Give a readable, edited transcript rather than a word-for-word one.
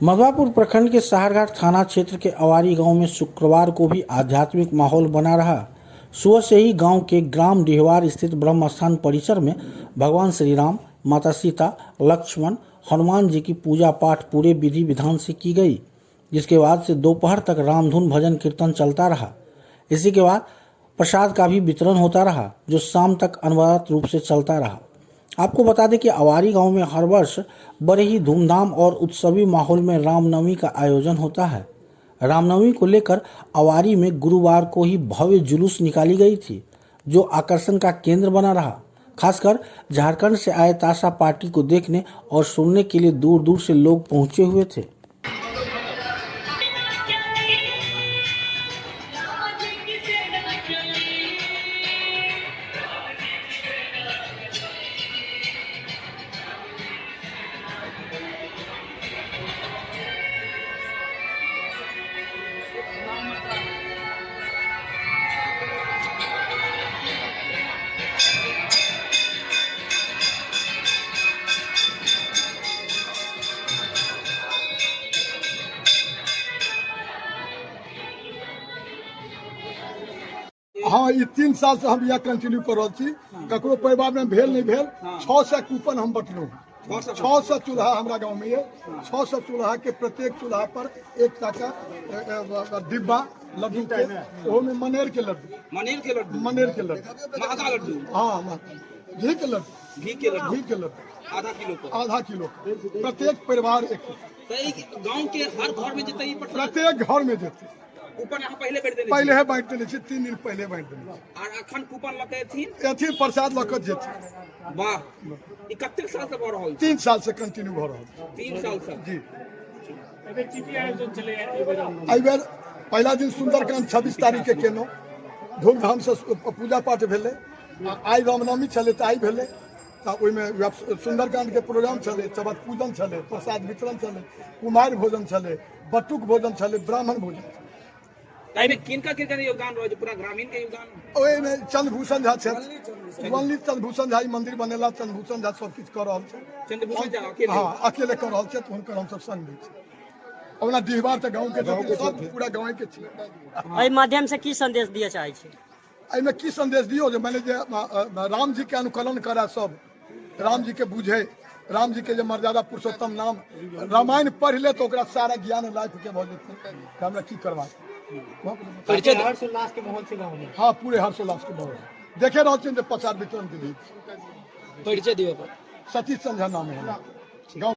मधवापुर प्रखंड के साहरघाट थाना क्षेत्र के अवारी गांव में शुक्रवार को भी आध्यात्मिक माहौल बना रहा। सुबह से ही गांव के ग्राम डिहवार स्थित ब्रह्मस्थान परिसर में भगवान श्री राम, माता सीता, लक्ष्मण, हनुमान जी की पूजा पाठ पूरे विधि विधान से की गई, जिसके बाद से दोपहर तक रामधुन भजन कीर्तन चलता रहा। इसी के बाद प्रसाद का भी वितरण होता रहा, जो शाम तक अनवरत रूप से चलता रहा। आपको बता दें कि अवारी गांव में हर वर्ष बड़े ही धूमधाम और उत्सवी माहौल में रामनवमी का आयोजन होता है। रामनवमी को लेकर अवारी में गुरुवार को ही भव्य जुलूस निकाली गई थी, जो आकर्षण का केंद्र बना रहा। खासकर झारखंड से आए ताशा पार्टी को देखने और सुनने के लिए दूर दूर से लोग पहुंचे हुए थे। हाँ, ई 3 साल से हम यह कंटिन्यू कर रहल छी। ककरो परिवार में भेल नहीं भेल, 600 कूपन हम बटलहुँ। 600 चूल्हा हमरा गाँव में ये, 600 चूल्हा के प्रत्येक चूल्हा पर 1 टाका डिब्बा लड्डू के, ओहो में मनेर के लड्डू। मनेर के लड्डू। मनेर के लड्डू। महंगा लड्डू। हाँ, घी के लड्डू। घी के लड्डू। घी के लड्डू। आधा किलो का। आधा किलो का। प्रत्येक परिवार एक। तो एक गाँव के हर घर में जेतै ई प्रसाद? प्रत्येक घर में जेतै। कूपन अहाँ पहिले बांटि देने पहिले छी? बांटि देने छी, 3 दिन पहिले बांटि देने छी। आर अखन कूपन लऽ के एथिन? एथिन, प्रसाद लऽ के जेथिन। वाह, ई कतेक साल से भऽ रहल छै? 3 साल से कंटिन्यू भऽ रहल छै। 3 साल से। जी। एहि बेर पहिला दिन सुंदरकांड 26 तारीख के केलहुँ, धूमधाम से पूजा पाठ भेलै। आ आइ रामनवमी छलै तऽ आइ भेलै, तऽ ओहिमे सुंदरकांड के प्रोग्राम छलै, तकर बाद पूजन छलै, प्रसाद वितरण छलै, कुमारि भोजन छलै, बटुक भोजन छलै, ब्राह्मण भोजन छलै। एहिमे किनका किनका योगदान रहै छै? पूरा ग्रामीण के योगदान? ओहिमे चंद्रभूषण झा छथि, वनली चंद्रभूषण झा ई मंदिर बनेला, चंद्रभूषण झा सब किछु कऽ रहल छथि। चंद्रभूषण झा अकेले? हाँ, अकेले कऽ रहल छथि, हुनकर हमसब संग दै छी। ओना डिहबार तऽ गाँव के छथिन, सब पूरा गाँव के छी। एहि माध्यम से की संदेश दिअ चाहै छी? एहिमे की संदेश दियौ जे मानि जे राम जी के अनुकरण करा, सब राम जी के बुझे, राम जी के जे मर्यादा पुरुषोत्तम नाम रामायण पढ़ ले तो ओकरा सारा ज्ञान लाइफ के भऽ जेतै। हमरा की करबाक? परिचय। हर्षोल्लास के माहौल छै गाँव में। हाँ, पूरे हर्षोल्लास के माहौल देखे रहल छियै जे प्रसाद वितरण के भी। परिचय दिअ। सतीश चंद्र झा नाम है गाँव।